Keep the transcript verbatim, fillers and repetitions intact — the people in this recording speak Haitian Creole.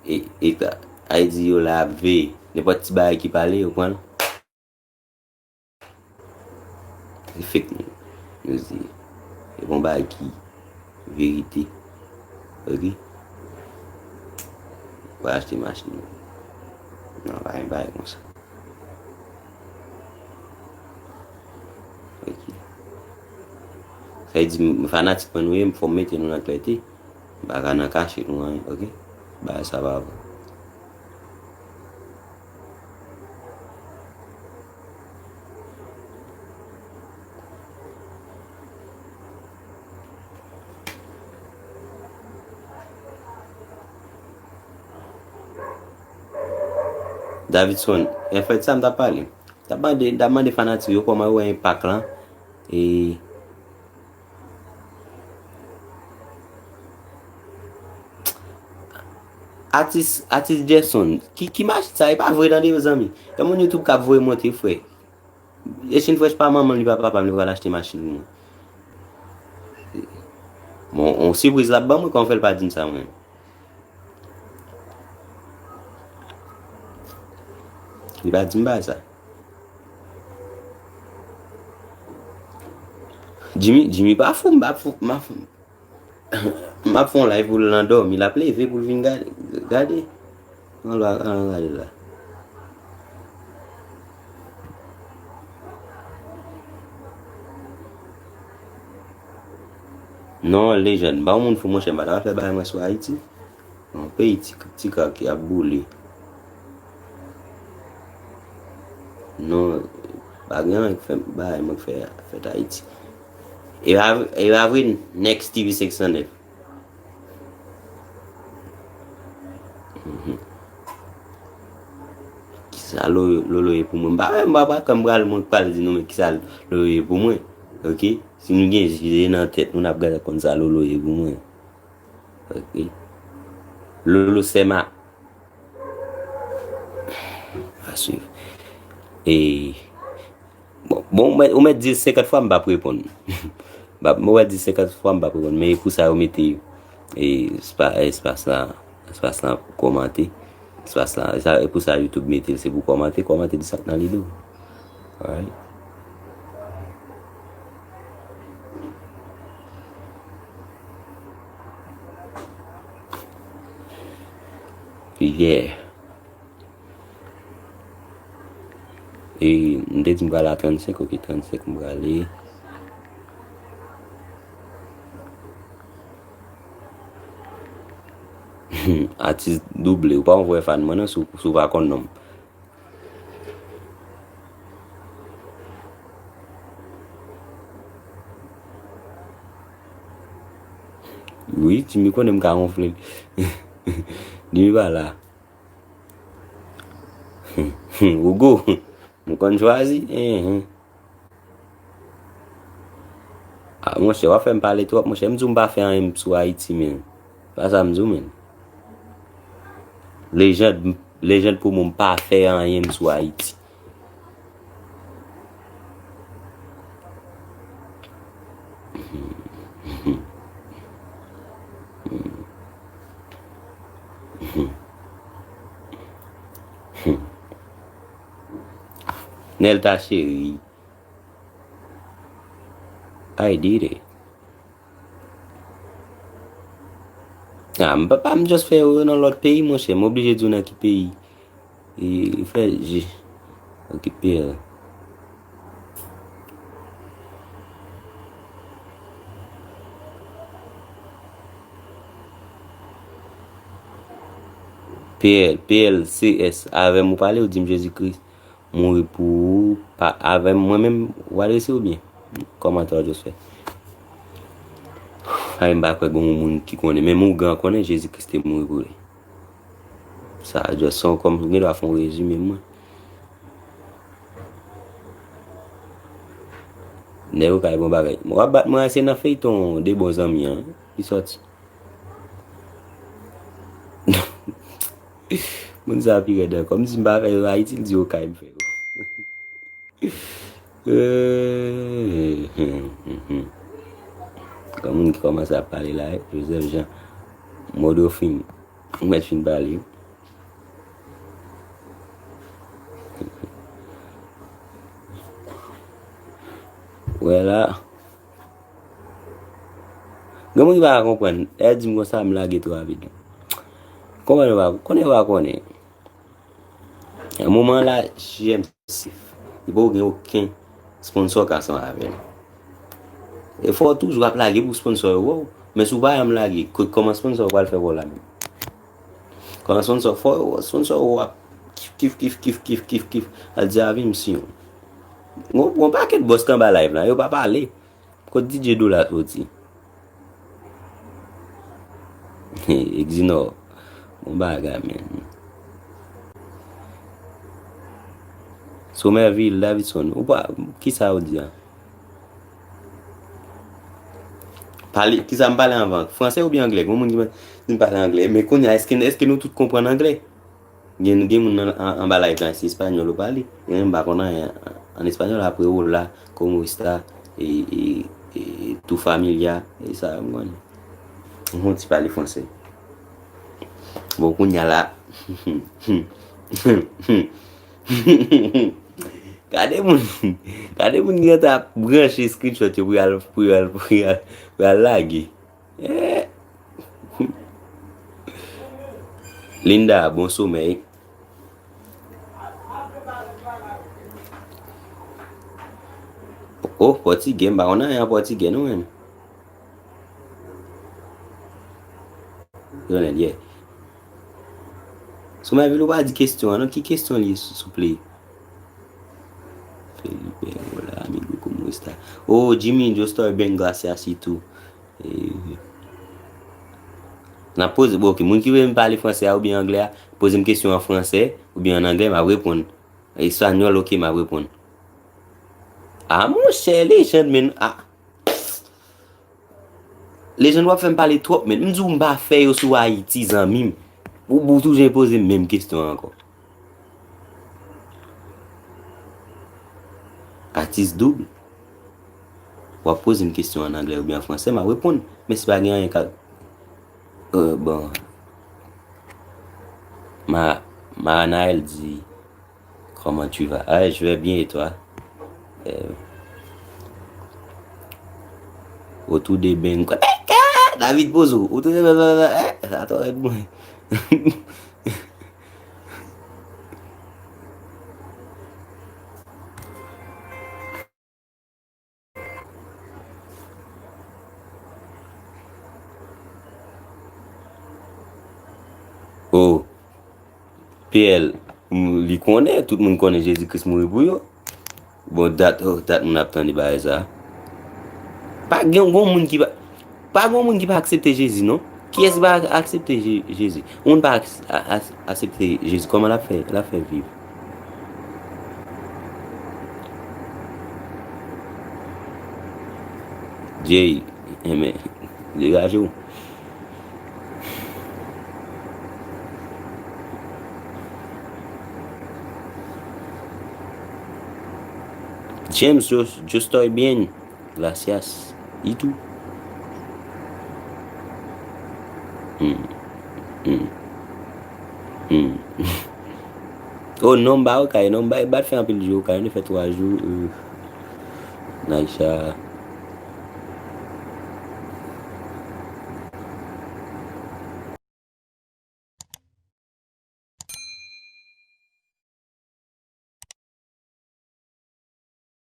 e, e, Ayiti yo la ap veye. Nenpòt ti bagay ki pale, yo pran l. Se fake news. News li ye. Se pa yon bagay ki verite. Ok? Ou pa achte machin. Non, pa gen bagay konsa. Ok. Sa vle di, m fanatik mwen nou ye, fò m mete nou nan klète. M pa ka nan kache nou anyen, ok? Bagay sa pa bon. Davidson, an fèt, sa m t ap pale. M t ap mande, m t ap mande fanatik yo kòman yo wè enpak lan. E atis, atis Gerson, ki, ki machin sa? E pa vre tande, mezanmi. Yon moun YouTube k ap voye monte, frè. Echin Fresh pa manman m, li pa papa m, li pral achte machin pou mwen. Bon, on sipriz l ap ban mwen, kòman fè l pa di m sa mwen? Li pa di m bagay sa. Jimmy, Jimmy pa fou, m pa fou, m pa fou. M ap fè yon live pou l nan dòmi, l ap leve pou l vin gade. Gade. An lwa, an gade la. Non, Lejann, m pa yon moun fou, monchè, m pa ta fè bagay mwen sou Ayiti. Yon peyi ti, ti krak ki ap boule. Non, pa gen anyen k fè bagay mwen k fè, fèt Ayiti. E pa, e pa vre, Next T V senk san nèf. Mhm. Kisa Lolo, Lolo ye pou mwen? M pa, m pa, pa, kan m pral, mwen pral di nou, men kisa Lolo ye pou mwen. Ok? Si nou gen je nan tèt nou, n ap gade konn sa Lolo ye pou mwen. Ok. Lolo Sema. A swiv. E, bon, bon, ou mèt, ou mèt di l senkant fwa, m p ap reponn. M p ap, ou mèt di l senkant fwa, m p ap reponn. Men e pou sa yo mete, e, espa-, espas la, espas la pou kòmante. Espas la, e sa, e pou sa YouTube mete l, se pou kòmante, kòmante di sa k nan lide w. Alright. Yeah. E m te di m prale a trannsenk, ok, trannsenk m prale. Atis Double, ou pa yon vrè fan mwen non, si w, si w pa konn non m. Wi, Jimmy konnen m ka wonfle l. Jimmy pa la. Hugo, m konn chwazi. Enhen. Ah, monchè, w ap fè m pale twòp, monchè. M di w m pa fè anyen sou Ayiti, men. Pa sa m di w, men. Lejann, lejann pou mwen, m pa fè anyen sou Ayiti. Nelta cheri. I did it. Ah, m pa, pa m just fè yo nan lòt peyi, monchè. M oblije di w nan ki peyi. E, e fè je. Okipe l. P L, P L C S, avè m ou pale, ou di m Jezi Kris mouri pou ou, pa avè m, mwen menm, ou adrese oubyen? Kòmantè w just fè. Ay, m pa kwè gen yon moun ki konnen, menm ougan konnen Jezi Kris te mouri pou li. Sa just se yon kòm, gen dwa fè yon rezime mwen. Nèg yo kay bon bagay. Mwen w ap bat mwen, se nan feyton De Bon Zanmi an li sòti. Moun sa pi rèd ankò. M di m pa fè yo Ayiti, l di okay m fè yo. Gen moun ki kòmanse ap pale la, Joseph Jean. Modofin. Ou mèt fin pale. Gen moun ki pa ka konprann. Lè di m konsa, m lage twò rapid. Konprann ou pa, konnen ou pa konnen. Moman la, J M Sif, li poko gen okenn sponsò k ansanm avè l. E fò w toujou ap lage pou sponsò yo wè w. Men si w pa janm lage, ko-, kòman sponsò yo pral fè wè w la menm? Kòman sponsò, fò yo, sponsò yo ap kif, kif, kif, al di avi m si yon. Gon, gon pakèt bòs k anba live la, yo pa pale. Kot D J Dola soti? Exinor. Bon bagay, men. Somerville, Davidson. Ou pa, kisa ou di a? Pale, kisa m pale anvan? Fransè oubyen anglè? Gon moun ki di m pale anglè. Men kounye a, èske, èske nou tout konprann anglè? Gen, gen moun nan, an, anba live la, se espanyòl ou pale. Gen, m pa konn anyen an espanyòl, apre hola, cómo está, e, e, e, tu familia, e sa, m konnen. M fon ti pale fransè. Bon, kounye a la. Gade moun, gade moun ki gentan ap branche screenshot yo pou y al, pou y al, pou y al, pou y al lage. Eh. Linda, bon somèy. Oh, pòtigè, m pa konn anyen an pòtigè, non, menm. Yo, nèg, yeah. Somerville, ou pa di kesyon an, non? Ki kesyon li ye, sou-, souple? Felipe, hola, amigo, ¿cómo está? Oh, Jimmy, yo estoy bien, gracias, y tú? E, n ap poze, bon, ok, moun ki vle m pale fransè a oubyen anglè a, poze m kesyon an fransè oubyen an anglè, m ap reponn. Espanyòl, ok, m ap reponn. Ah, monchè, lejand, men, ah. Lejand, w ap fè m pale twòp, men. M di w m pa fè yo sou Ayiti, zanmi m. Ou, ou toujou poze m menm kesyon an ankò. Atis doub. W ap poze m kesyon an anglè oubyen an fransè, m ap reponn. Men si pa gen anyen ka, euh, bon. Ma, Maranaël di, Comment tu vas? Ah, je vais bien et toi? Euh, autour des bengs. David Pozo, autour des bengs. Eh, sa twò rèd mwen. Oh. P L, m, li konnen, tout moun konnen Jezi Kris mouri pou yo. Bon, dat, oh, dat moun ap tande bagay sa. Pa gen yon moun ki pa, pa gen moun ki pa aksepte Jezi, non. Kiyès ki pa aksepte Je-, Jezi? Yon moun pa aks-, a-, a-, aksepte Jezi, kòman l ap fè, l ap fè viv? Jay, enben, degaje w. James, yo, yo estoy bien. Gracias. Y tú? Hmm. Hmm. Hmm. Oh, non, m pa okay, non, m pa, m pa t fè anpil jou okay, nou fè twa jou, euh, Naisha.